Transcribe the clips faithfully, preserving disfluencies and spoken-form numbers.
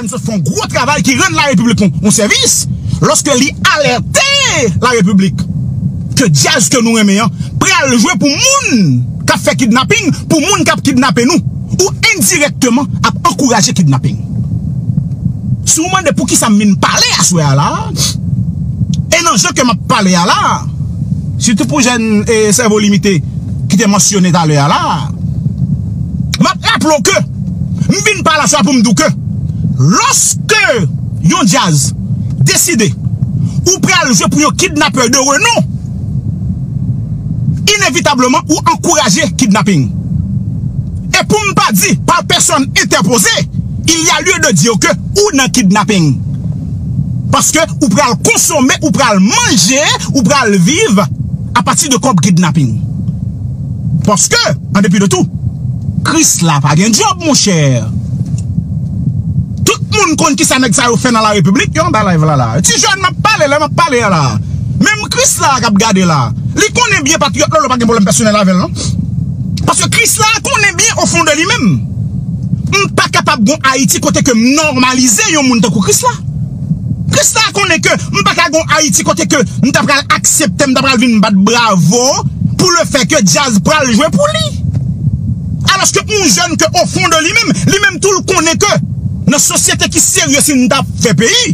Sot fè yon gwo travay ki rann larepiblik yon, yon sèvis, lòske li alète larepiblik ke djaz ke nou renmen an pral jwe pou moun k ap fè kidnaping, pou moun k ap kidnape nou, ou endirèkteman ap ankouraje kidnaping. Si w mande poukisa m vin pale aswè a la, e nan jan ke m ap pale a la, sitou pou jèn e sèvo limite ki te mansyone talè a la, m ap raple w ke m vin pale aswè a pou m di w ke lòske yon djaz deside ou pral jwe pou yon kidnapè de renon, inevitableman ou ankouraje kidnaping. E pou m pa di pa pèsòn entèpoze, il y a lieu de dire que ou nan kidnaping. Paske ou pral konsome, ou pral manje, ou pral viv apati de kòb kidnaping. Paske, an depi de tou, Krisla pa gen djòb, monchè. Tout moun konn kisa nèg sa yo fè nan larepiblik, yo anba live la la. Ti jèn m ap pale, lè m ap pale a la. Menm Krisla k ap gade la, li konnen byen Patriyòt Lolo pa gen pwoblèm pèsonèl avè l, non. Paske Krisla konnen byen o fon de li menm, m pa kapab gon Ayiti kote ke m nòmalize yon moun tankou Krisla. Krisla konnen ke m pa ka gon Ayiti kote ke m ta pral aksepte, m ta pral vin bat bravo pou le fè ke djaz pral jwe pou li. Alòske yon jèn ke o fon de li menm, li menm tou l konnen ke nan sosyete ki serye, si n t ap fè peyi,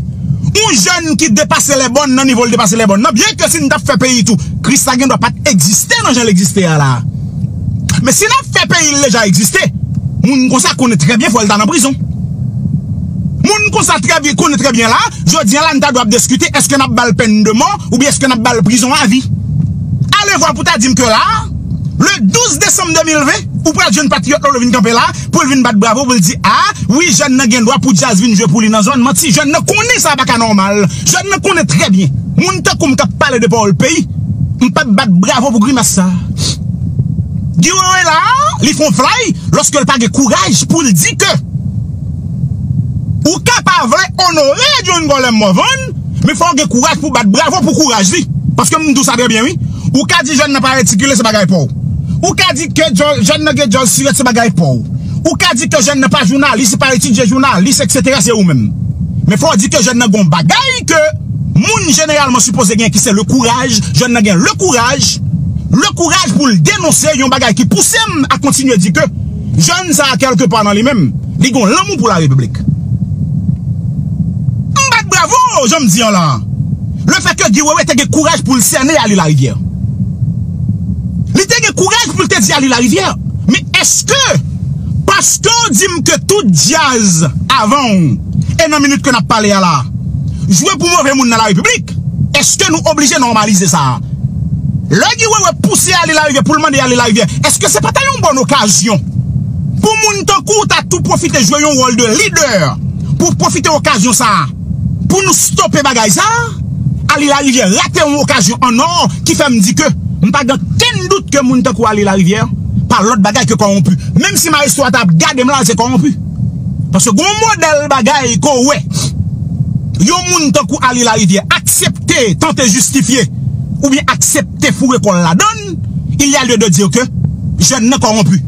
yon jèn ki depase lèbòn nan nivo l depase lèbòn nan, byen ke si n t ap fè peyi tou, Krisla gen dwa pa t egziste nan jan l egziste a la. Men si n ap fè peyi l deja egziste, moun konsa konnen trè byen fò l ta nan prizon. Moun konsa trè byen, konnen trè byen la, jodi a la n ta dwe ap diskite èske n ap ba l pèn de mò oubyen èske n ap ba l prizon avi. Alevwa pou ta di m ke la, le douz desanm de mil ven, ou pral jwenn Patriyòt Lolo vin kanpe la pou l vin bat bravo, pou l di, a, wi, jèn nan gen dwa pou djaz vin jwe pou li nan zòn. Manti, jèn nan konnen sa pa ka nòmal. Jèn nan konnen trè byen. Moun tankou m k ap pale de pawòl peyi, m p ap bat bravo pou grimas sa. Guy Wewe la, li fè yon flay lòske l pa gen kouraj pou l di ke ou ka pa vle onore John Colem Morvan, men fò w gen kouraj pou bat bravo pou kouraj li. Paske m di w sa trè byen, wi. Ou ka di jèn nan pa retikile, se bagay pa w. Ou ka di ke jèn nan gen djòl sirèt, se bagay pa w. Ou ka di ke jèn nan pa jounalis, li pa etidye jounalis, etsetera, se ou menm. Men fò w di ke jèn nan gen yon bagay ke moun jeneralman sipoze gen, ki se le kouraj. Jèn nan gen le kouraj, le kouraj pou l denonse yon bagay ki pouse m a kontinye di ke jèn sa a, kèlkepa nan li menm, li gen yon lanmou pou larepiblik. M bat bravo, jan m di an la. Le fè ke Guy Wewe te gen kouraj pou l sènen Ali Larivière. Li te gen kouraj pou l te di Ali Larivière, men èske paske w di m ke tout djaz avan w, e nan minit ke n ap pale a la, jwe pou move moun nan larepiblik, èske nou oblije nòmalize sa a? Lè Guy Wewe pouse Ali Larivière pou l mande Ali Larivière, èske se pa ta yon bòn okazyon pou moun tankou w ta tou pwofite jwe yon wòl de lidè, pou pwofite okazyon sa a pou nou stope bagay sa a? Ali Larivière rate yon okazyon an nò ki fè m di ke m pa gen kenn dout ke moun tankou Ali Larivière pa lòt bagay ke kòwonpi. Menm si maestro a t ap gade m la, se kòwonpi. Paske gon modèl bagay ke w wè yon moun tankou Ali Larivière aksepte tante jistifye oubyen aksepte foure kò l ladan l, il y a lieu de dire que jèn nan kòwonpi.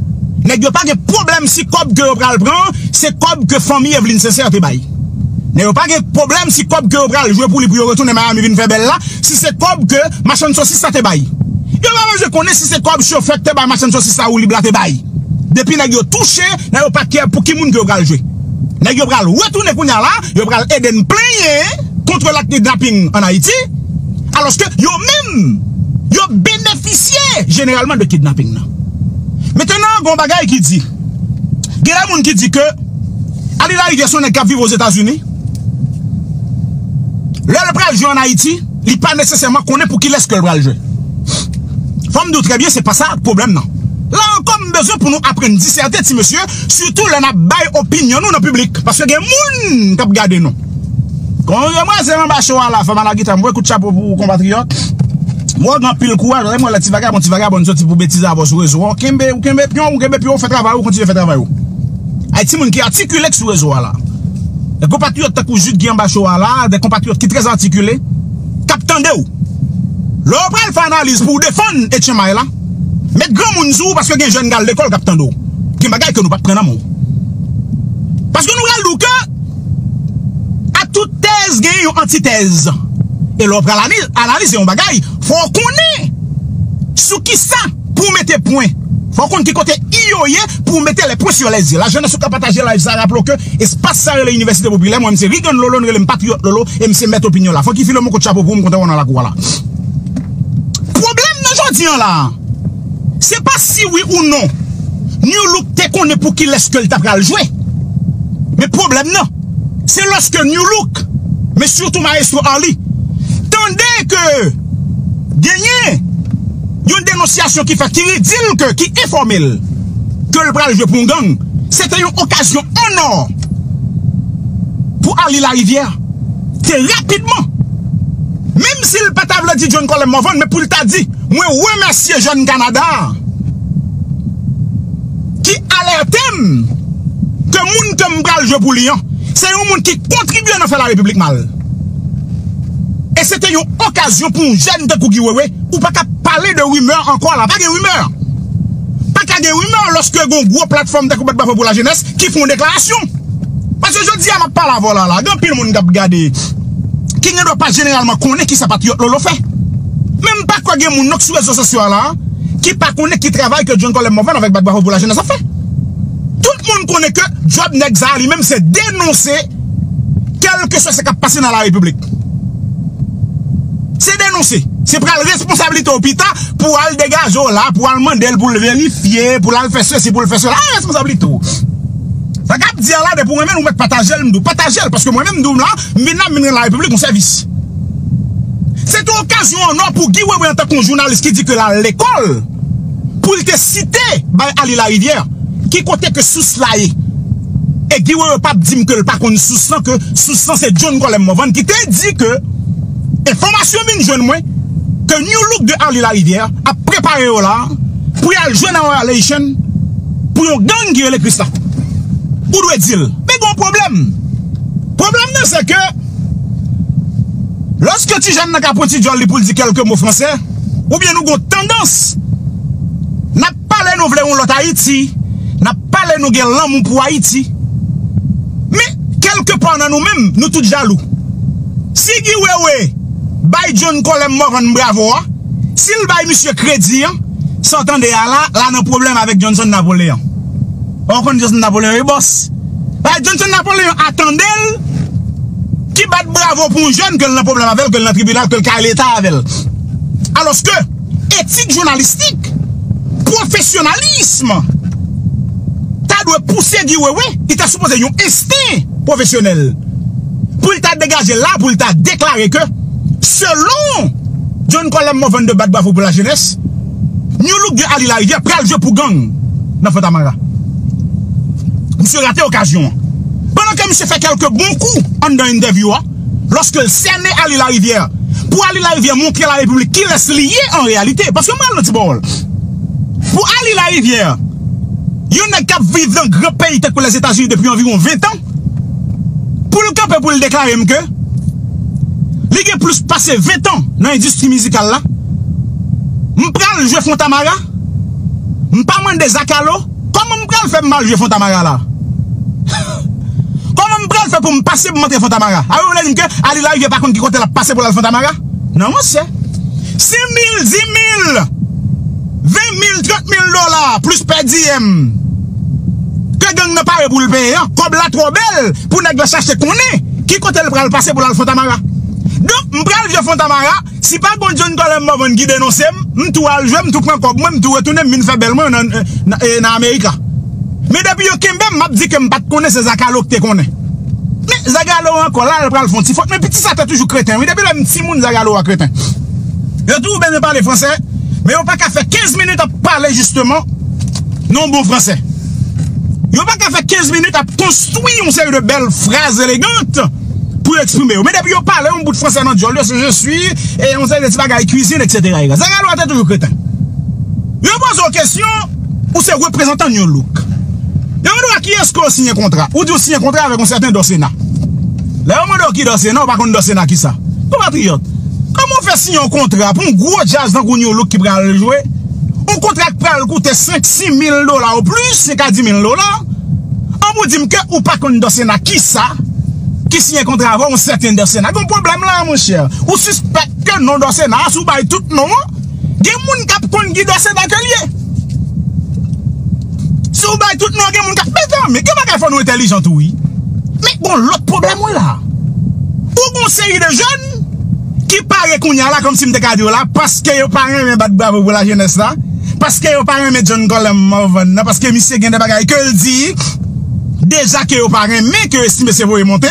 Nèg yo pa gen pwoblèm si kòb ke yo pral pran, se kòb ke fanmi Evelyne Sincère te bay. Nèg yo pa gen pwoblèm si kòb ke yo pral jwe pou li pou yo retounen Miami vin fè bèl la, si se kòb ke machann sosis la te bay. Yo pa bezwen konnen si se kòb chofè k te bay machann sosis la woulib la te bay. Depi nèg yo touche, nèg yo pa kè pou ki moun ke yo pral jwe. Nèg yo pral retounen kounye a la, yo pral ede n plenyen kont la kidnaping ann Ayiti, alòske yo menm, yo benefisye jeneralman de kidnaping nan. Mentenan, gen yon bagay ki di, gen de moun ki di ke Ali Larivière se yon nèg k ap viv Ozetazini, lè l pral jwe ann Ayiti, li pa nesesèman konnen pou kilès ke l pral jwe. Fò m di w trè byen, se pa sa k pwoblèm nan. La ankò, m bezwen pou nou aprann disète, ti mesye, sitou lè n ap bay opinyon nou nan piblik. Paske gen moun k ap gade nou. Konn demwazèl anba cho a la, fè m ala gita, m voye kout chapo pou ou, konpatriyòt. M wè w gen anpil kouraj, lè m wè lè ti vagabon, ti vagabon soti pou betize avè w sou rezo a, w kenbe, w kenbe pyon, w kenbe pye w, fè travay ou, kontinye fè travay ou. Ay, timoun ki atikile k sou rezo a la. De konpatriyòt tankou Jude ki anba cho a la, de konpatriyòt ki trè atikile, k ap tande w. Lè w pral fè analiz pou w defann Etchenmay la, met granmoun sou ou paske gen jèn k al lekòl k ap tande w. Gen bagay ke nou p ap pran nan men w. Paske nou pral di w ke tout tèz gen yon antitèz. E lè w pral ani- analize yon bagay, fò w konnen sou ki sa pou w mete pwen. Fò w konn ki kote i yo ye pou w mete les points sur les i. Lajounen sou ka pataje live sa, raple w ke espas sa rele Inivèsite Popilè. Mwen, m se Regan Lolo, n rele m Patriyòt Lolo, e m se mèt opinyon la. Fò ki file mwen kot chapo pou m kontan wè nan lakou a la. Pwoblèm nan jodi an la, se pa si wi ou non Nu Look te konnen pou kilès ke l ta pral jwe. Men pwoblèm nan, se lòske Nu Look, men sitou Maestro Arly, tande ke genyen yon denonsyasyon ki fèt, ki di l ke, ki enfòme l ke l pral jwe pou yon gang, se te yon okazyon an nò pou Arly Larivière. Se rapidman. Menm si l pa ta vle di John Colem Morvan, men pou l ta di, mwen remèsye Jèn Kanada a ki alète m ke moun ke m pral jwe pou li an, se yon moun ki kontribye nan fè Larepiblik mal. E se te yon okazyon pou yon jèn tankou Guy Wewe, ou pa ka pale de rimè ankò la. Pa gen rimè. Pa ka gen rimè lòske gon gwo platfòm tankou Bat Bravo pou Lajenès ki fè yon deklarasyon. Paske jodi a m ap pale avè w la, la, gen anpil moun k ap gade ki gen dwa pa jeneralman konnen kisa Patriyòt Lolo fè. Men m pa kwè gen moun non k sou rezo sosyo a la ki pa konnen ki travay ke John Colem Morvan avèk Bat Bravo pou Lajenès ap fè. Tout moun konnen ke djòb nèg sa a li menm se denonse kèlkeswa sa k ap pase nan Larepiblik. Se denonse. Se pral responsablite w pita pou al degaje w la, pou al mande l pou l verifye, pou l al fè sesi, pou l fè sela. A responsablite w. Sa k ap di a la, depi w renmen l, ou mèt pataje l, m di w pataje l, paske mwen menm, m di w la, m vin la, m vin rann Larepiblik yon sèvis. Se te okazyon an nò pou Guy Wewe antanke yon jounalis ki di ke l al lekòl, pou l te site bay Arly Larivière ki kote ke sous la ye. E Guy Wewe p ap di m ke l pa konn sous lan, ke sous lan se John Colem Morvan ki te di ke enfòmasyon vin jwenn mwen ke Nu Look de Arly Larivière ap prepare yo la pou y al jwe nan Royal Haitian pou yon gang ki rele Krisla. Ou dwe di l. Men gen yon pwoblèm. Pwoblèm nan se ke lòske ti jèn nan ka pran ti djòl li pou l di kèlke mo fransè, oubyen nou gen yon tandans, n ap pale nou vle yon lòt Ayiti, n ap pale nou gen lanmou pou Ayiti. Men, kèlke pa nan nou menm, nou tout jalou. Si Guy Wewe bay John Colem Morvan bravo a, si l bay misye kredi an, sa w tande a la, la nan pwoblèm avèk Johnson Napoléon. Ou konn Johnson Napoléon e bòs. Bay Johnson Napoléon a tande l ki bat bravo pou yon jèn ke l nan pwoblèm avè l, ke l nan tribinal, ke l kay leta avè l. Alòske, etik jounalistik, pwofesyonalis ta dwe pouse Guy Wewe, li ta sipoze yon ensten pwofesyonèl pou l ta degaje la, pou l ta deklare ke, selon John Colem Morvan de Bat Bravo pou Lajenès, Nu Look de Arly Larivière pral jwe pou gang nan Fontamara. Misye rate okazyon an. Pandan ke misye fè kèlke bon kou anndan entèvyou a, lòske l sène Arly Larivière, pou Arly Larivière montre Larepiblik kilès li ye an reyalite. Paske m pral nan ti pawòl. Pou Arly Larivière, yon nèg k ap viv nan gran peyi tankou Lèzetazini depi anviwon ven tan, pou l kanpe pou l deklare m ke li gen plis pase ven tan nan endistri mizikal la, m pral jwe Fontamara, m pa mande Zakalo, kòman m pral fè m al jwe Fontamara la? Kòman m pral fè pou m pase pou m antre Fontamara? A, ou vle di m ke Arly Larivière pa konn ki kote l ap pase pou l al Fontamara? Non, monchè. Senk mil, dis mil, ven mil, trant mil dola, plis pè diyèm ke gang nan pare pou l peye an. Kòb la twò bèl pou nèg la chache konnen ki kote l pral pase pou l al Fontamara. Donk, m pral jwe Fontamara, si pa gon John Colem Morvan ki denonse m, m tou al jwe, m tou pran kòb mwen, m tou retounen, m vin fè bèl mwen nan, nan, e, nan Amerika. Men depi yo kenbe m, m ap di ke m pa t konnen, se Zakalo ki te konnen. Men Zakalo ankò la, l pral fè yon ti fòt. Men piti sa te toujou kreten, wi. Depi lè m timoun, Zakalo a kreten. Yo toujou bezwen pale fransè, men yo pa ka fè kenz minit ap pale jisteman nan yon bon fransè. Yo pa ka fè kenz minit ap konstwi yon seri de bèl fraz elegant pou yo eksprime yo. Men depi yo pale yon bout fransè nan djòl yo, se je suis, e yon seri de ti bagay kwizin, et cetera. Zakalo a te toujou kreten. Yo poze w kesyon, ou se reprezantan Nu Look. Yo mande w a kiyès ke w siyen kontra. Ou di w siyen kontra avèk yon sèten Dòsena. Lè yo mande w ki Dòsena, ou pa konn Dòsena kisa. Konpatriyòt, kòman w fè siyen yon kontra pou yon gwo djaz tankou Nu Look ki pral jwe? Yon kontra k pral koute senk, sis mil dola ou plis, senk a dis mil dola. An pou di m ke ou pa konn Dòsena kisa? ki siyen kontra avè w, yon sèten Dòsena. Gen yon pwoblèm la, monchè. Ou sispèk ke non Dòsena, si w bay tout non an, gen moun k ap konn ki Dòsena ke l ye. Si w bay tout non, gen moun k ap, mezanmi, gen bagay fò nou entèlijan tou, wi. Men gen yon lòt pwoblèm, wi, la. Ou gen yon seri de jèn ki pare kounye a la, kòmsi m te ka di w la, paske yo pa renmen bat bravo pou lajenès la, paske yo pa renmen John Colem Morvan nan, paske misye gen de bagay ke l di deja ke yo pa renmen, ke yo estime se voye monte,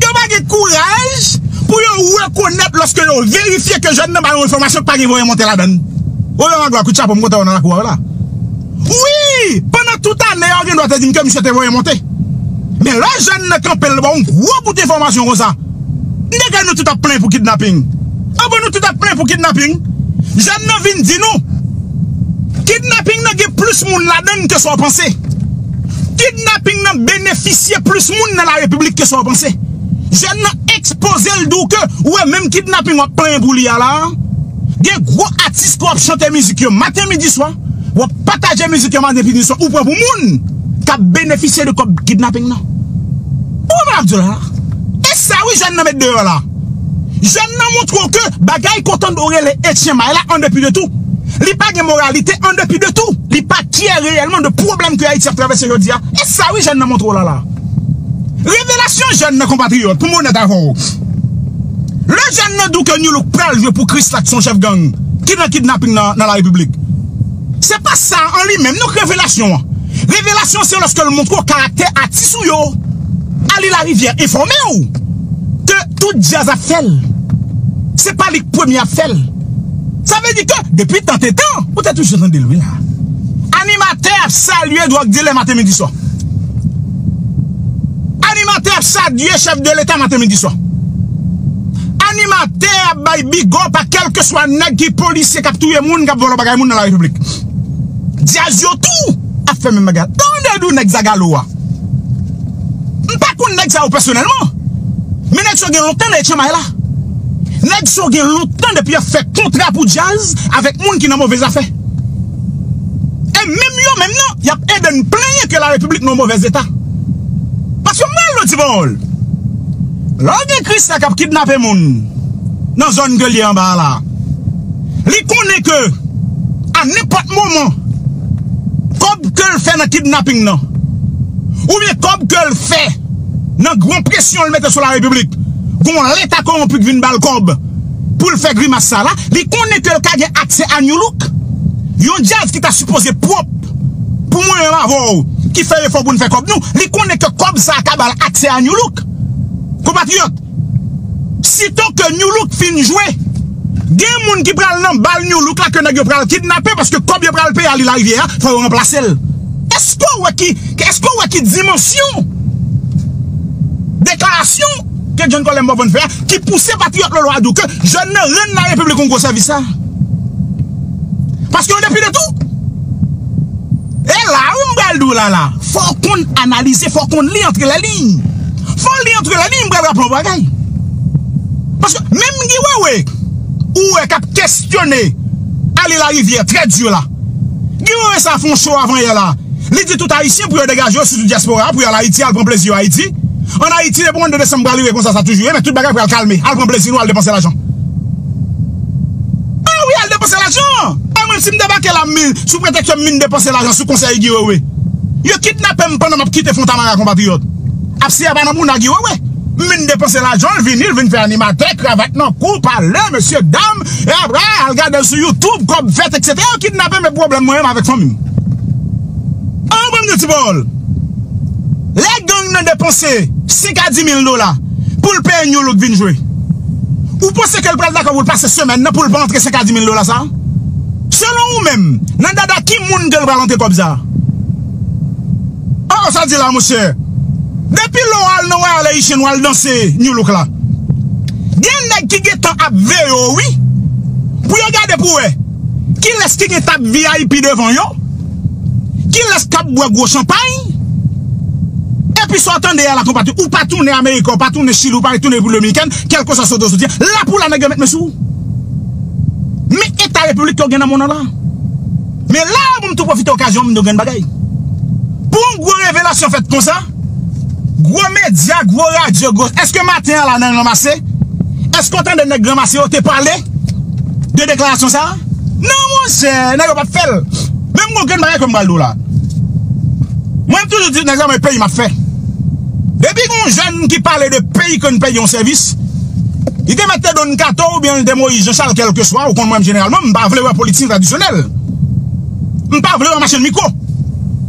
yo pa gen kouraj pou yo rekonèt lòske yo verifye ke jèn nan ba yo enfòmasyon ki pa gen voye monte ladan l. Roland Magloire, kout chapo, m kontan wè w nan lakou a la. Wi! Pandan tout ane a, w gen dwa te di m ke misye te voye monte. Men lè jèn nan kanpe l ba w yon gwo bout enfòmasyon konsa, m te kwè nou tout ap plenyen pou kidnaping. Anben, nou tout ap plenyen pou kidnaping. Jèn nan vin di nou, kidnaping nan gen plis moun ladan l ke sa w panse. Kidnaping nan benefisye plis moun nan larepiblik ke sa w panse. Jèn nan ekspoze l di w ke, ou wè, menm kidnaping w ap plenyen pou li a la, gen gwo atis ke w ap chante mizik yo maten, midi, swa, w ap pataje mizik yo maten, midi, swa, ou pran pou moun k ap benefisye de kòb kidnaping nan. Ou konprann m ap di w la? E sa wi jèn nan met deyò la. Jèn nan montre w ke bagay koton dorele e tchenmay la, an depi de tou, li pa gen moralite, an depi de tou, li pa kyè reyèlman de pwoblèm ke Ayiti ap travèse jodi a. E sa wi jèn nan montre w la la. Revelasyon jèn nan, konpatriyòt, pou m onèt avè w. Lè jèn nan di w ke New Look pral jwe pou Krisla ki se yon chèf gang ki nan kidnaping nan, nan larepiblik, se pa sa an li menm non k revelasyon an. Revelasyon se lòske l montre w karaktè atis ou yo. Ali Larivière enfòme w ke tout djaz ap fè l. Se pa li k premye ap fè l. Sa vle di ke depi tantetan, ou te toujou tande l wi la. Animatè ap salye dwòg dilè maten, midi, swa. Animatè ap salye chèf de leta maten, midi, swa. Animatè ap bay big up a kèlkeswa nèg ki polisye k ap touye moun, k ap vòlò bagay moun nan larepiblik. Djaz yo tou ap fè menm bagay. Tande di w nèg Zagalo a. M pa konn nèg sa yo pèsonèlman. Men nèg sa yo gen lontan nan etchanmay la. Nèg sa yo gen lontan depi y ap fè kontra pou djaz avèk moun ki nan move zafè. E menm yo menm nan, y ap ede n plenyen ke larepiblik nan move eta. Paske m pral di w ti pawòl. Lè w gen Krisla k ap kidnape moun nan zòn ke l ye anba a la, li konnen ke a nenpòt moman, kòb ke l fè nan kidnaping nan, oubyen kòb ke l fè nan gran presyon l mete sou larepiblik, gon leta kowonpi k vin ba l kòb pou l fè grimas sa la, li konnen ke l ka gen aksè a New Look. Yon djaz ki ta sipoze pwòp pou mwen menm avè w, ki fè efò pou n fè kòb nou, li konnen ke kòb sa a ka ba l aksè a New Look. Konpatriyòt, sitò ke New Look fin jwe, gen moun ki pral nan bal New Look la ke nèg yo pral kidnape paske kòb yo pral peye Ali Larivière a, fò yo ranplase l. Èske w wè ki, èske w wè ki dimansyon deklarasyon ke John Colem Morvan fè a ki pouse patriyòt Lolo a di w ke jèn nan rann larepiblik yon gwo sèvis sa? Paske an depi de tou, e la wi m pral di w la la, fò w konn analize, fò w konn li antre lè liy. Fò w li antre lè liy, m pral raple w yon bagay. Paske menm Guy Wewe, ou wè k ap kestyone Ali Larivière, trè di la. Guy Wewe sa fè yon show avan yè la. Li di tout Ayisyen pou yo degaje yo, sitou dyaspora a, pou yo al Ayiti, al pran plezi yo Ayiti. Ann Ayiti, depi mwa de desanm pral rive konsa, sa toujou ye, men tout bagay pral kalme. Al pran plezi nou, al depanse lajan. A wi, al depanse lajan! A mwen, si m debake la, m, sou pretèks ke m vin depanse lajan sou konsèy Guy Wewe, yo kidnape m pandan m ap kite Fontamara, konpatriyòt. Apse a pa nan moun a Guy Wewe. M vin depanse lajan, l vini, l vin fè animatè, kravat nan kou, pale, mesye dam, e apre, al gade l sou YouTube, kòb fèt, etsetera. Yo kidnape m, e pwoblèm mwen menm avèk fanmi m. An, ban m di w ti pawòl. Lè gang nan depanse senk a di mil dola pou l peye New Look vin jwe, ou panse ke l pral dakò pou l pase semèn nan pou l pa antre senk a di mil dola sa a? Selon ou menm, nan dada ki moun ke l pral antre kòb sa a? Oh, sa di la, monchè. Depi lè w al nan Royal Haitian, w al danse New Look la, gen nèg ki gentan ap veye w, wi, pou yo gade pou wè kilès ki gen tab V I P devan yo, kilès k ap bwè gwo chanpay. Epi sa w tande a la, konpati, ou pa tounen Amerik, ou pa tounen Chili, ou pa tounen Repiblik Dominikèn, kèlkeswa sa w te soti a, la pou la nèg yo met men sou ou. Men eta repiblik ke w gen nan mond lan la. Men la, pou m tou pwofite okazyon, m di w grenn bagay. Pou yon gwo revelasyon fèt konsa, Gwo medya, gwo radyo, gwo. Èske maten an la nan ranmase? Èske w tande nèg ranmase yo te pale de deklarasyon sa a? Non, monchè, nèg yo p ap fè l. Men m gon grenn bagay ke m pral di w la. Mwen, m toujou di nèg sa, mwen, peyi m ap fè. Depi gon jèn ki pale de peyi ke n peyi yon sèvis, li te mèt te Don Kato oubyen li te Moyiz Janchal, kèlkeswa, ou konn mwen, jeneralman, m pa vle wè politisyen tradisyonèl. M pa vle wè machann mikwo.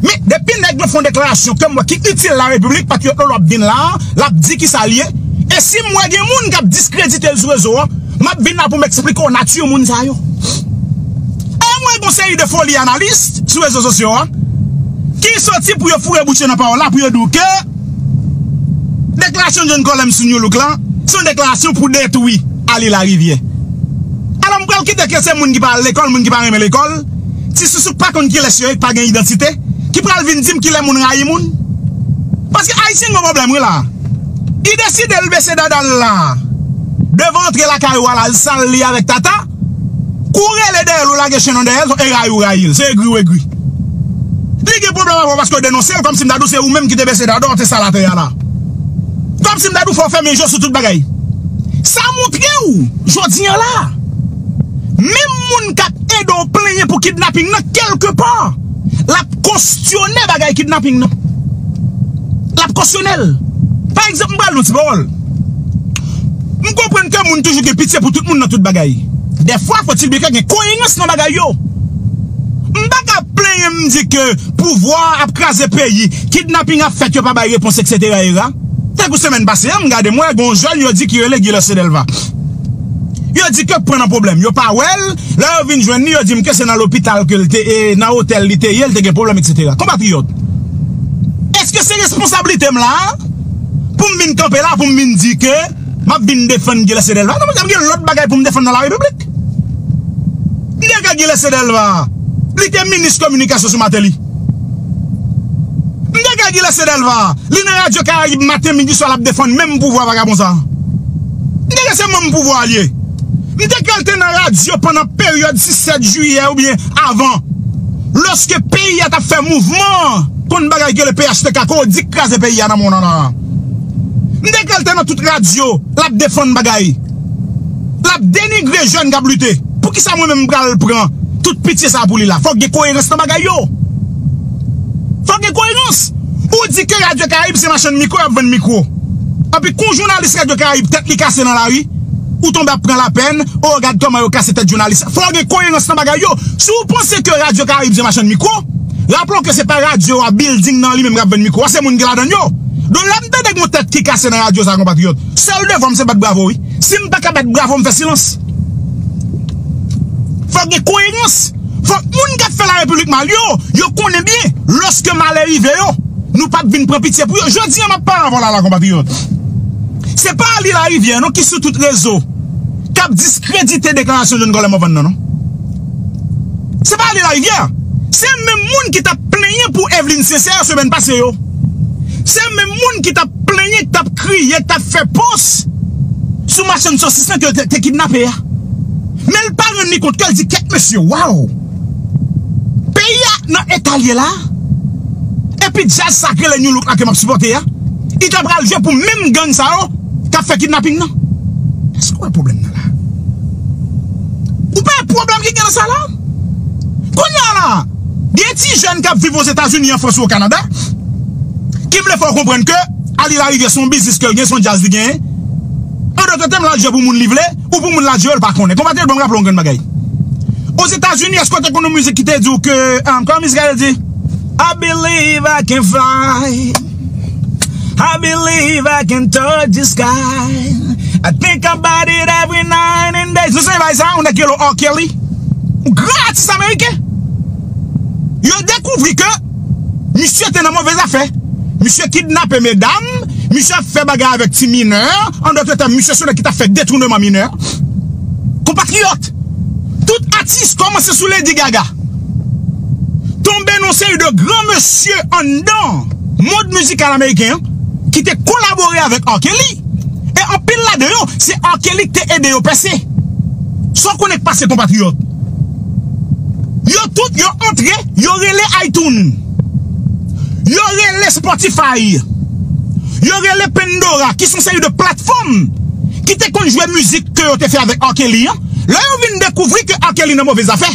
Men, depi nèg yo fè yon deklarasyon ke m wè ki itil larepiblik, patriyòt Lolo ap vin la, l ap di ki sa l ye. E si m wè gen moun k ap diskredite l sou rezo a, m ap vin la pou m eksplike w nati moun sa yo. E m wè gon seri de foli analis sou rezo sosyo a, ki soti pou yo foure bouch yo nan pawòl la, pou yo di w ke deklarasyon John Colem sou New Look la, se yon deklarasyon pou detwi Ali Larivière. Alò, m pral kite ke se moun ki pa al lekòl, moun ki pa renmen lekòl, ti sousou k pa konn kilès yo ye, k pa gen idantite, ki pral vin di m kilè moun rayi moun. Paske Ayisyen gen pwoblèm, wi, la. Li deside l bese dada l la, devan antre lakay ou a la, l sal li avèk tata, kou rele dèyè l ou lage chen nan dèyè l, e rayi ou rayi l, se egri ou egri. Li gen pwoblèm avè w paske w denonse l, kòmsi m ta di w se ou menm ki te bese dada w, te sal atè a la. Kòmsi m ta di w fò w fèmen je w sou tout bagay. Sa montre w, jodi a la, menm moun k ap ede w plenyen pou kidnaping nan, kèlkepa, l ap kosyone bagay kidnaping nan. L ap kosyone l. Pa egzanp, m pral di w ti pawòl. M konprann ke moun toujou gen pitye pou tout moun nan tout bagay. Dèfwa, fòtil byen ke gen koerans nan bagay yo. M pa ka plenyen m di ke pouvwa ap kraze peyi, kidnaping ap fèt, yo pa bay repons, etsetera, etsetera. Tankou semèn pase a, m gade, m wè gon jèn yo di ki rele Guy Lester Delva. Yo di ke pran nan pwoblèm, yo pa wè l, lè yo vin jwenn li, yo di m ke se nan lopital ke l te, e, nan otèl li te ye, l te gen pwoblèm, etsetera. Konpatriyòt, èske se responsablite m la a pou m vin kanpe la, pou m vin di ke m ap vin defann Guy Lester Delva? Non, monchè, m gen lòt bagay pou m defann nan larepiblik. M gen ka Guy Lester Delva, li te minis kominikasyon sou Martelly. M gen ka Guy Lester Delva, li nan Radyo Karayib maten, midi, swa, l ap defann menm pouvwa vagabon sa. M gen ka se menm pouvwa l ye. M te ka l te nan radyo pandan peryòd sis sèt jiyè oubyen avan. Lòske peyi a t ap fè mouvman kont bagay ke le P H T K, ke w di k kraze peyi a nan mond lan la. M te ka l te nan tout radyo, l ap defann bagay. L ap denigre jèn k ap lite. Poukisa mwen menm m pral pran tout pitye sa pou li la? Fòk gen koerans nan bagay yo. Fòk gen koerans. Ou di ke Radyo Karayib se machann mikwo, y ap vann mikwo. Anpi kou jounalis Radyo Karayib tèt li kase nan lari, ou tonbe ap pran lapèn, o gad kòman yo kase tèt jounalis. Fòk gen koerans nan bagay yo. Si w panse ke Radyo Karayib se machann mikwo, raple w ke se pa radyo a, bilding nan li menm k ap vann mikwo a, se moun ki ladan l yo. Donk lè m tande gon tèt ki kase nan radyo sa, konpatriyòt, sèl devwa m se bat bravo, wi. Si m pa ka bat bravo, m fè silans. Fòk gen koerans. Fòk moun k ap fè larepiblik mal yo, yo konnen byen, lòske malè rive yo, nou p ap vin pran pitye pou yo. Jodi a, m ap pale avè w la, la, konpatriyòt. Se pa Ali Larivière, non, ki sou tout rezo, k ap diskredite deklarasyon John Colem Morvan nan, non. Se pa Ali Larivière. Se menm moun ki t ap plenyen pou Eveline Sincère semèn pase yo. Se menm moun ki t ap plenyen, ki t ap kriye, ki t ap fè pòs sou machann sosis lan ke yo te, te kidnape a. Men l pa rann li kont ke l di, kèt mesye, waw! Peyi a nan eta l ye la, epi djaz sa k rele New Look la ke m ap sipòte a, li ta pral jwe pou menm gang sa yo k ap fè kidnaping nan. Èske w wè pwoblèm nan la? Ou pa wè pwoblèm ki gen nan sa la? Kounye a la, gen ti jèn k ap viv Ozetazini, an Frans ou o Kanada, ki vle fè w konprann ke Ali Larivière se yon biznis ke l gen, se yon djaz li genyen. An dòt tèm, l al jwe pou moun li vle, ou pou moun l al jwe, l pa konnen. Konpatriyòt, ban m raple w yon grenn bagay. Ozetazini, èske w te konn yon mizik ki te di w ke, um, kòman mizik la di? I believe I can fly. I believe I can touch the sky. I think about it every night and day. Nou sonje bagay sa, yon nèg ki rele R. Kelly. Yon gran atis ameriken. Yo dekouvri ke misye te nan move zafè. Misye kidnape medam, misye ap fè bagay avèk ti minè. An dòt tèm, misye se yon nèg ki t ap fè detouneman minè. Konpatriyòt, tout atis, kòmanse sou Lady Gaga, tonbe nan yon seri de gran mesye anndan mond mizikal ameriken an ki te kolabore avèk R. Kelly. E anpil ladan yo, se R. Kelly ki te ede yo pèse. Sa w konnen k pase, konpatriyòt? Yo tout, yo antre, yo rele iTunes. Yo rele Spotify. yo rele Pandora, ki se yon seri de platfòm ki te konn jwe mizik ke yo te fè avèk R. Kelly an, lè yo vin dekouvri ke R. Kelly nan move zafè,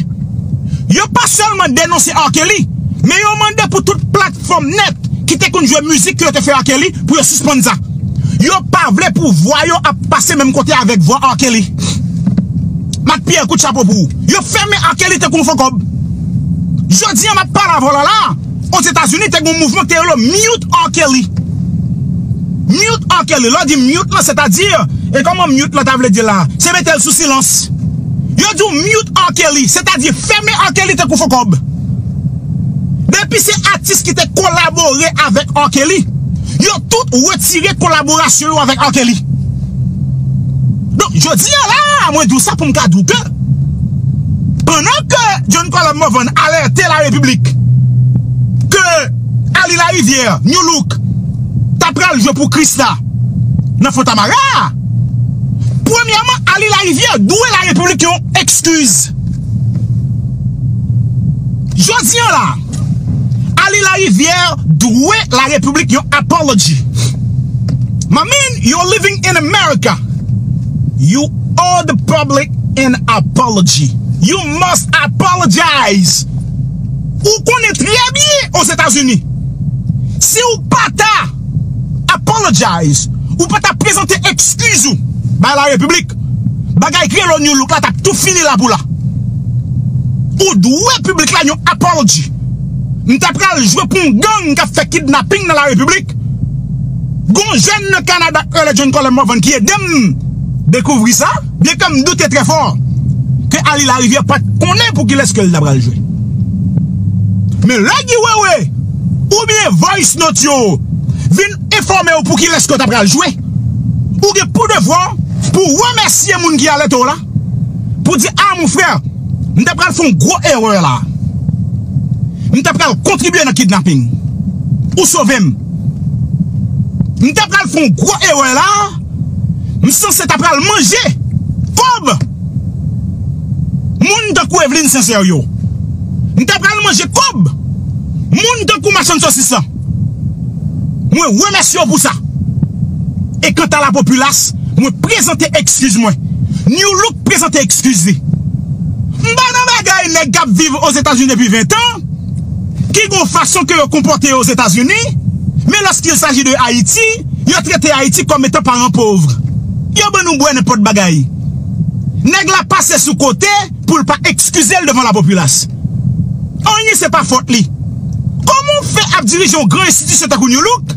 yo pa sèlman denonse R. Kelly, men yo mande pou tout platfòm nèt ki te konn jwe mizik ke yo te fè R. Kelly pou yo sispann sa. Yo pa vle pou vwa yo ap pase menm kote avèk vwa R. Kelly. Mak Pierre, kout chapo pou ou. Yo fèmen R. Kelly tankou yon fo kòb. Jodi an, m ap pale avè w la la, Ozetazini te gen yon mouvman ki te rele Mute R. Kelly. Mute R. Kelly. Lè w di mute lan, sètadi, e kòman mute lan ta vle di la? Se mete l sou silans. Yo di w mute R. Kelly, sètadi fèmen R. Kelly tankou fo kòb. Depi se atis ki te kolabore avèk R. Kelly, yo tout retire kolaborasyon yo avèk R. Kelly. Donk, jodi a la, mwen di w sa pou m ka di w ke, pandan ke John Colem Morvan alète la repiblik ke Ali Larivière, Nu Look, ta pral jwe pou Krisla nan Fontamara, premyèman, Ali Larivière dwe la repiblik yon ekskiz. Jodi an la, Ali Larivière dwe la repiblik yon apology. My man, you're living in America. You owe the public an apology. You must apologize. Ou konnen trè byen Ozetazini, si w pa ta apologize, ou pa ta prezante ekskiz ou bay la repiblik, bagay kreye Nu Look la t ap tou fini la pou la. Ou dwe piblik la yon apology. M ta pral jwe pou yon gang k ap fè kidnaping nan la repiblik. Gon jèn nan Kanada k rele John Colem Morvan ki ede m dekouvri sa, byenke m doute trè fò ke Ali Larivière pa t konnen pou kilès ke l ta pral jwe. Men lè Guy Wewe oubyen voice note yo vin enfòme w pou kilès ke w ta pral jwe, ou gen pou devwa pou remèsye moun ki alète w la, pou di, a, mon frè, m ta pral fè yon gwo erè la. M ta pral kontribye nan kidnaping. Ou sove m. M ta pral fè yon gwo erè la. M sanse ta pral manje kòb moun tankou Eveline Sincère yo. M ta pral manje kòb moun tankou machann sosis lan. Mwen remèsye w pou sa. E kanta lapopilas, mwen prezante ekskiz mwen. Nu Look prezante ekskiz li. M pa nan bagay nèg k ap viv Ozetazini depi ven tan, ki gon fason ke yo konpòte yo Ozetazini, men lorsqu'il s'agit de Ayiti, yo trete Ayiti kòm etan paran pov. Yo ban nou bwè nenpòt bagay. Nèg la pase sou kote pou l pa ekskize l devan lapopilas. Anyen se pa fòt li. Kòman w fè ap dirije yon gran enstitisyon tankou Nu Look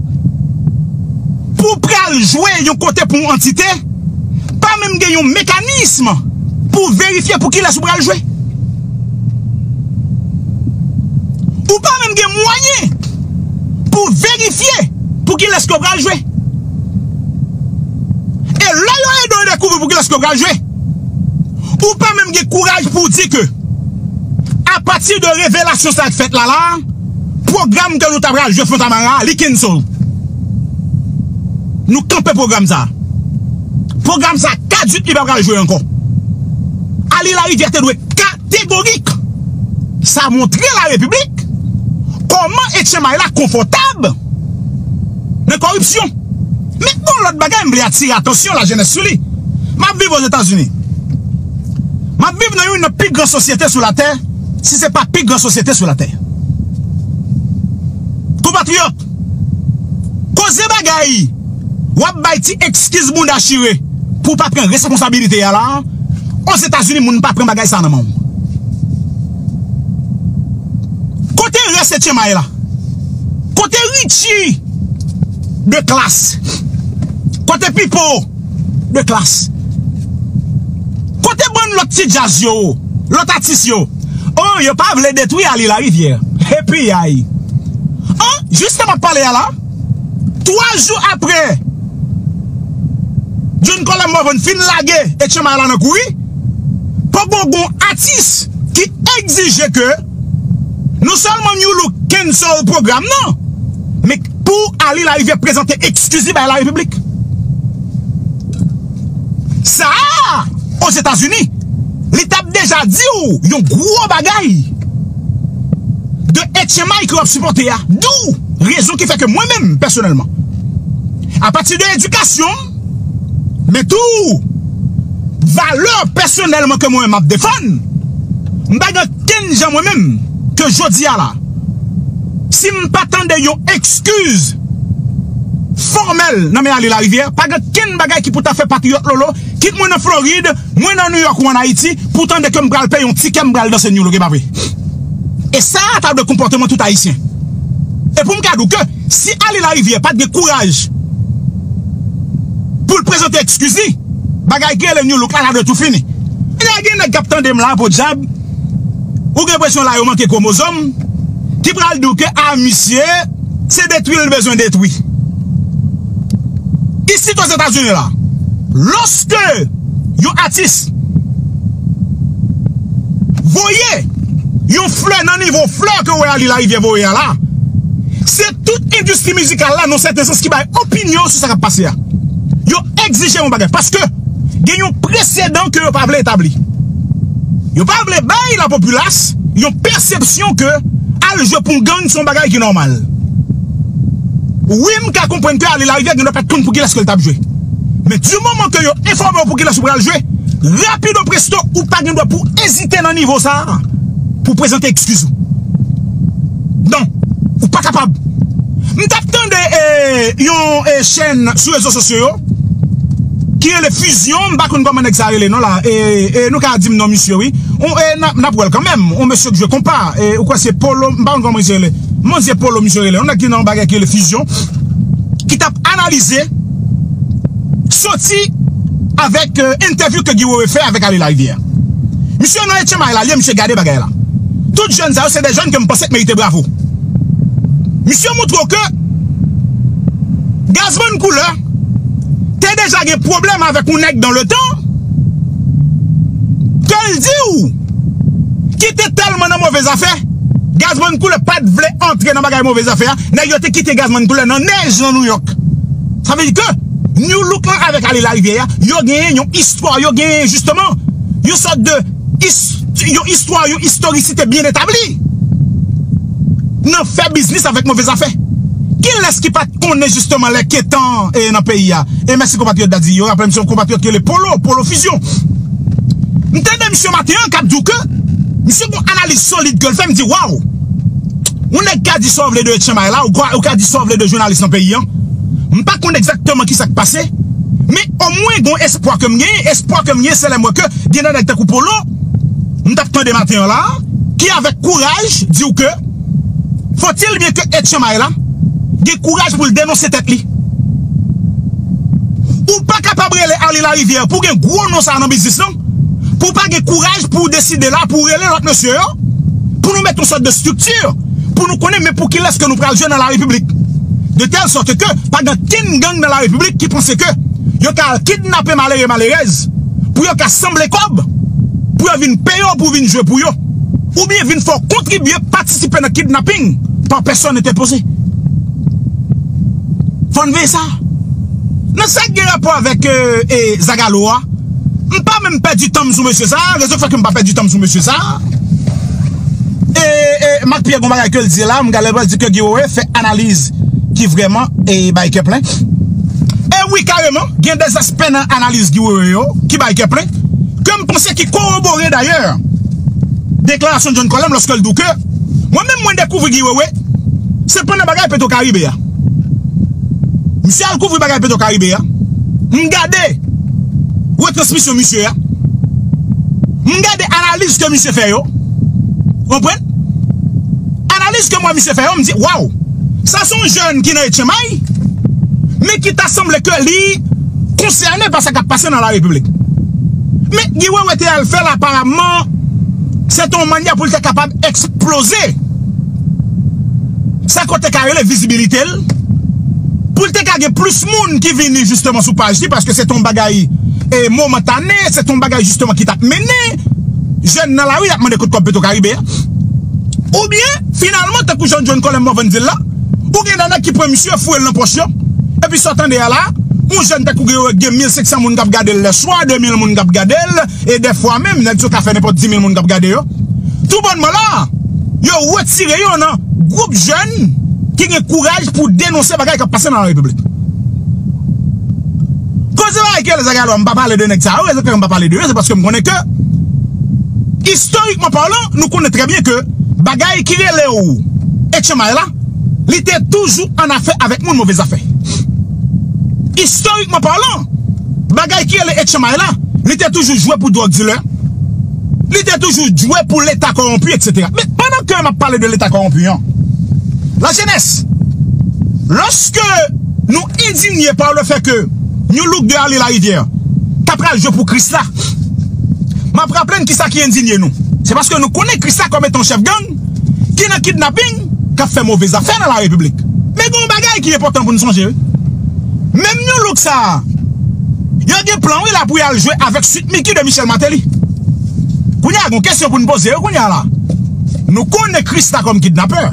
pou w pral jwe yon kote pou yon antite, pa menm gen yon mekanism pou w verifye pou kilès ou pral jwe? Ou pa menm gen mwayen pou w verifye pou kilès ke w pral jwe. E lè yo ede w dekouvri pou kilès ke w pral jwe, ou pa menm gen kouraj pou w di ke, apati de revelasyon sa k fèt la la, pwogram ke nou ta pral jwe Fontamara a, li cancel. Nou kanpe pwogram sa. Pwogram sa kaduk, li pa pral jwe ankò. Ali Larivière te dwe kategorik. Sa montre la repiblik kòman H M I la konfòtab nan kòripsyon. Men gon lòt bagay m vle atire atansyon lajenès sou li. M ap viv Ozetazini. M ap viv nan youn nan pi gran sosyete sou latè, si se pa pi gran sosyete sou latè. Konpatriyòt, koze bagay, w ap bay ti ekskiz bounda chire pou w pa pran responsabilite a la, Ozetazini moun pa pran bagay sa nan men w. Kote rès H M I la? Kote Richie de Klass? Kote Pipo de Klass? Kote bann lòt ti djaz yo, lòt atis yo? Oh, yo pa vle detwi Ali Larivière. Epi ay. An, jis lè m ap pale a la, twa jou apre John Colem Morvan fin lage H M I la nan kouri, poko gon atis ki egzije ke non sèlman Nu Look cancel pwogram nan, men pou Ali Larivière prezante ekskiz li bay la repiblik. Sa a, Ozetazini, li t ap deja di w yon gwo bagay de H M I ke w ap sipòte a. D'où rezon ki fè ke mwen menm, pèsonèlman, Apati de edikasyon, men tou valè pèsonèl mwen ke mwen menm m ap defann, m pa gen kenn jan mwen menm ke jodi a la, si m pa tande yon eskiz fòmèl nan men Ali Larivière, pa gen kenn bagay ki pou ta fè patriyòt Lolo, kit mwen nan Florid, mwen nan New York ou ann Ayiti, pou tande ke m pral peye yon tikè, m pral danse New Look, e pa vre. E sa a ta dwe konpòteman tout Ayisyen. E pou m ka di w ke si Ali Larivière pa t gen kouraj pou l prezante eskiz li, bagay ki rele New Look la, la dwe tou fini. Lè gen nèg k ap tande m la, podyab, ou gen enpresyon la yo manke kwomozòm, ki pral di w ke, a, misye, se detwi l bezwen detwi. Isit Ozetazini la, lòske yon atis voye yon flè nan nivo flè ke w wè Ali Larivière voye a la, se tout endistri mizikal la, nan sèten sans, ki bay opinyon sou sa k ap pase a. Yo egzije yon bagay, paske gen yon presedan ke yo pa vle etabli. Yo pa vle bay lapopilas yon pèsepsyon ke al jwe pou yon gang se yon bagay ki nòmal. Wi, m ka konprann ke Ali Larivière gen dwa pa t konn pou kilès ke l t ap jwe. Men di moman ke yo enfòme w pou kilès ou pral jwe, rapido presto, ou pa gen dwa pou ezite nan nivo sa a pou prezante eskiz ou. Non, ou pa kapab. M t ap tande, eh, yon, eh, chèn sou rezo sosyo yo ki rele Fusion, m pa konn kòman nèg sa rele non la. E, e nou ka di m non misye wi. On, e, n ap, n ap wè l kanmenm. On mesye k jwe konpa. E, ou kwè se Polo, m pa konn kòman misye rele. Manzè Polo misye rele. On nèg ki nan yon bagay ki rele Fusion, ki t ap analize, soti avèk, eh, entèvyou ke Guy Wewe fè avèk Ali Larivière. Misye nan etchanmay la, li, misye gade bagay la. Tout jèn sa yo, se de jèn ke m panse k merite bravo. Misye montre w ke Gazman Koulè te deja gen pwoblèm avèk yon nèg dan letan, ke l di w ki te tèlman nan move zafè, Gazman Koulè pa t vle antre nan bagay move zafè a, nèg yo te kite Gazman Koulè nan nèj nan Nouyòk. Sa vle di ke New Look lan avèk Ali Larivière a, yo genyen yon istwa, yo genyen jisteman yon sòt de is-, yon istwa, yon istorisite byen etabli nan fè biznis avèk move zafè. Kilès ki pa t konnen jisteman lè Ketan, eh, nan peyi a? E mèsi konpatriyòt Dadi, yo raple m se yon konpatriyòt ki rele Polo, Polo Fusion. M tande misye maten an k ap di w ke misye gon analiz solid ke l fè, m di, waw! Yon nèg ka di sa w vle de etchanmay la, ou ka, ou ka di sa w vle de jounalis nan peyi an. M pa konn egzakteman kisa k pase, men omwen gon espwa ke m genyen. Espwa ke m genyen, se lè m wè ke gen de nèg tankou Polo, m t ap tande maten an la, ki avèk kouraj di w ke, faut-il bien ke etchanmay la gen kouraj pou l denonse tèt li. Ou pa kapab rele Ali Larivière pou gen gwo non sa nan biznis lan, pou w pa gen kouraj pou w deside la, pou w rele lòt mesye yo, pou nou met yon sòt de estrikti, pou nou konnen men pou kilès ke nou pral jwe nan larepiblik. De tèl sòt ke pa gen kenn gang nan larepiblik ki panse ke yo ka al kidnape malere, malerèz, pou yo ka sanble kòb, pou yo vin peye w pou vin jwe pou yo, oubyen vin fè w kontribye, patisipe nan kidnaping pa pèsòn entèpoze. Fò n veye sa. Nan sa k gen rapò avèk, eh, eh, Zagalo a, m pa menm pèdi tan m sou mesye sa a. Rezon k fè ke m pa pèdi tan m sou mesye sa a, e, e, Marc Pierre gon bagay ke l di la, m gade l pral di ke Guy Wewe fè analiz ki vrèman, e, bay kè plen. E wi, kareman, gen de aspè nan analiz Guy Wewe yo ki bay kè plen, ke m panse ki kowobore dayè deklarasyon John Colem lòske l di w ke mwen menm mwen dekouvri Guy Wewe se pandan bagay Petro Caribe a. Misye al kouvri bagay Petro Caribe a. M gade retransmisyon misye a. M gade analiz ke misye fè yo. Konprann? Analiz ke mwen misye fè yo, m di, waw! Sa se yon jèn ki nan etchanmay, men ki ta sanble ke li konsène pa sa k ap pase nan larepiblik. Men Guy Wewe te al fè l, aparamman, se te yon mannyè pou l te kapab eksploze sa ke w te ka rele vizibilite l, pou l te ka gen plis moun ki vini jisteman sou paj li, paske se te yon bagay, e, momantane, se te yon bagay jisteman ki t ap mennen jèn nan lari, y ap mande kote kòb Petro Caribe a. Oubyen, finalman, tankou jan John Colem Morvan di l la, ou gen de nèg ki pran misye, foure l nan pòch yo, epi sa w tande a la, yon jèn tankou Guy Wewe gen mil senk san moun k ap gade l lèswa, de mil moun k ap gade l, e dèfwa menm, nèg yo ka fè nenpòt di mil moun k ap gade yo. Toubònman la, yo retire yo nan gwoup jèn ki gen kouraj pou denonse bagay k ap pase nan larepiblik. Koze bagay ki rele Zagalo a, m pa pale de nèg sa yo, rezon fè m pa pale de yo, se paske m konnen ke, istorikman palan, nou konnen trè byen ke bagay ki rele w etchanmay la, li te toujou an afè avèk moun move zafè. Istorikman palan, bagay ki rele etchanmay la, li te toujou jwe pou dwòg dilè, li te toujou jwe pou leta kòwonpi, etsetera. Men pandan ke m ap pale de leta kòwonpi an, lajenès, lòske nou endinye pa le fè ke New Look de Ali Larivière ta pral jwe pou Krisla, m ap raple n kisa ki endinye nou. Se paske nou konnen Krisla kòm etan yon chèf gang ki nan kidnaping, k ap fè move zafè nan la repiblik. Men gen yon bagay ki enpòtan pou n sonje, wi. Menm New Look sa a, yo gen plan, wi, la pou y al jwe avèk Sweet Micky de Michel Martelly. Kounye a, gen yon kesyon pou n poze yo kounye a la. Nou konnen Krisla kòm kidnapè.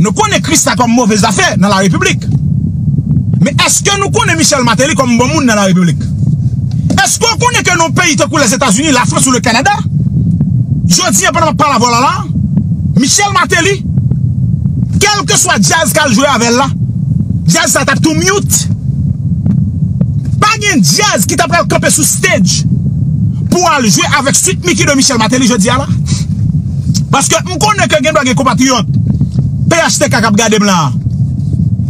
Nou konnen Krisla kòm move zafè nan la repiblik. Men èske nou konnen Michel Martelly kòm bon moun nan la repiblik? Èske w konnen ke nan yon peyi tankou Lèzetazini, Lafrans ou le Kanada, jodi a pandan m ap pale avè w la la, Michel Martelly, kèlkeswa djaz k al jwe avè l la, djaz sa t ap tou mute? Pa gen djaz ki ta pral kanpe sou stage pou al jwe avèk Sweet Micky de Michel Martelly jodi a la. Paske m konnen ke gen dwa gen konpatriyòt P H T K k ap gade m la,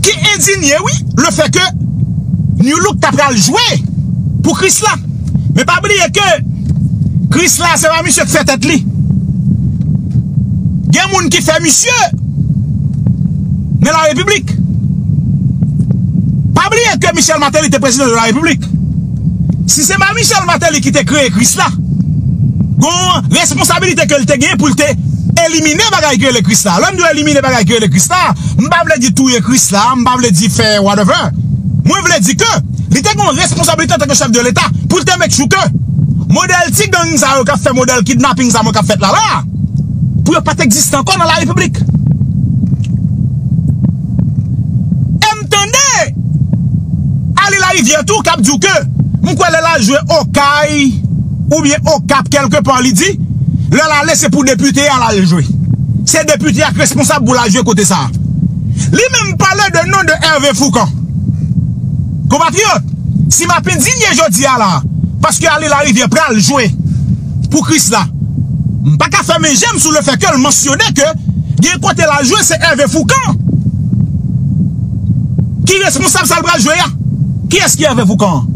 ki endinye, wi, le fè ke New Look ta pral jwe pou Krisla. Men pa bliye ke Krisla se pa misye k fè tèt li. Gen moun ki fè misye nan la repiblik. Pa bliye ke Michel Martelly te prezidan de la repiblik. Si se pa Michel Martelly ki te kreye Krisla, gon responsabilite ke l te gen pou l te elimine bagay ki rele Krisla. Lè m di elimine bagay ki rele Krisla, m pa vle di touye Krisla, m pa vle di fè whatever. Mwen vle di ke li te gen yon responsabilite antanke chèf de leta pou l te make sure ke modèl ti gang sa yo k ap fè modèl kidnaping sa mwen k ap fèt la la, pou yo pa t egziste ankò nan la repiblik. E m tande Ali Larivière tou k ap di w ke, m kwè lè l al jwe Okay oubyen Okap kèlkepa, li di lè l ale se pou depite a l al jwe. Se depite a k responsab pou l al jwe kote sa a. Li menm pale de non de Hervé Fourcand. Konpatriyòt, si m ap endinye jodi a la, paske Ali Larivière pral jwe pou Krisla, m pa ka fèmen je m sou le fè ke l mansyone ke gen kote l al jwe se Hervé Fourcand ki responsab sa l pral jwe a. Kiyès ki Hervé Fourcand?